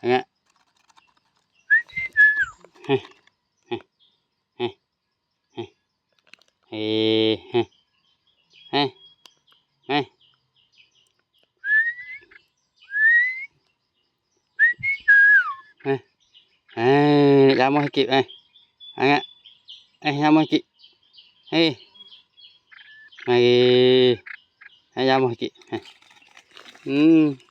ເອີ ເອີ ເອີ ເອີ ເອີ ເອີ ເອີ ເອີ ເອີ ເອີ ເອີ ເອີ ຢາມອງໃຫ້ກິບ ເອີ ອັນເນີ້ຍ ເອີ ຢາມອງໃຫ້ກິບ ເອີ ເອີ ຢາມອງໃຫ້ກິບ ເອີ ອືມ.